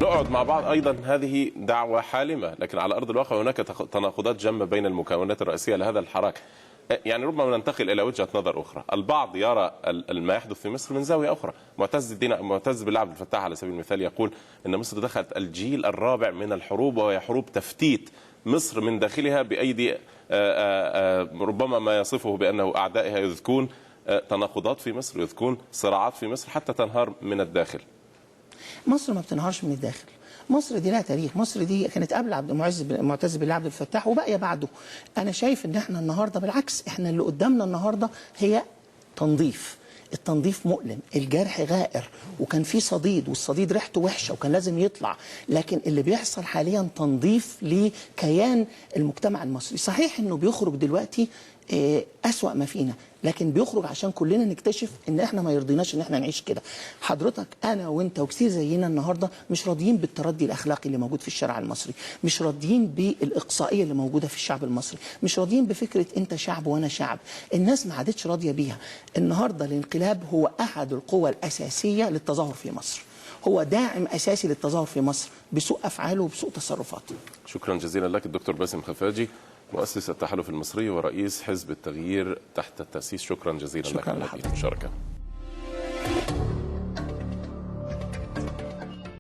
نقعد مع بعض أيضا، هذه دعوة حالمة، لكن على أرض الواقع هناك تناقضات جمة بين المكونات الرئيسية لهذا الحراك. يعني ربما ننتقل إلى وجهة نظر أخرى. البعض يرى ما يحدث في مصر من زاوية أخرى. معتز بالله عبد الفتاح على سبيل المثال يقول إن مصر دخلت الجيل الرابع من الحروب، وهي حروب تفتيت مصر من داخلها بأيدي ربما ما يصفه بأنه أعدائها، يذكون تناقضات في مصر، يذكون صراعات في مصر حتى تنهار من الداخل. مصر ما بتنهارش من الداخل. مصر دي لها تاريخ، مصر دي كانت قبل عبد معتز بالله عبد الفتاح وباقيه بعده. انا شايف ان احنا النهارده بالعكس، احنا اللي قدامنا النهارده هي تنظيف. التنظيف مؤلم، الجرح غائر، وكان في صديد، والصديد ريحته وحشة وكان لازم يطلع، لكن اللي بيحصل حاليا تنظيف لكيان المجتمع المصري. صحيح انه بيخرج دلوقتي أسوأ ما فينا، لكن بيخرج عشان كلنا نكتشف ان احنا ما يرضيناش ان احنا نعيش كده. حضرتك انا وانت وكثير زينا النهارده مش راضيين بالتردي الاخلاقي اللي موجود في الشارع المصري، مش راضيين بالاقصائيه اللي موجودة في الشعب المصري، مش راضيين بفكره انت شعب وانا شعب. الناس ما عادتش راضية بيها. النهارده الانقلاب هو احد القوى الاساسية للتظاهر في مصر، هو داعم اساسي للتظاهر في مصر بسوء افعاله وبسوء تصرفاته. شكرا جزيلا لك الدكتور باسم خفاجي، مؤسس التحالف المصري ورئيس حزب التغيير تحت التأسيس. شكرا جزيلا لك على هذه المشاركة.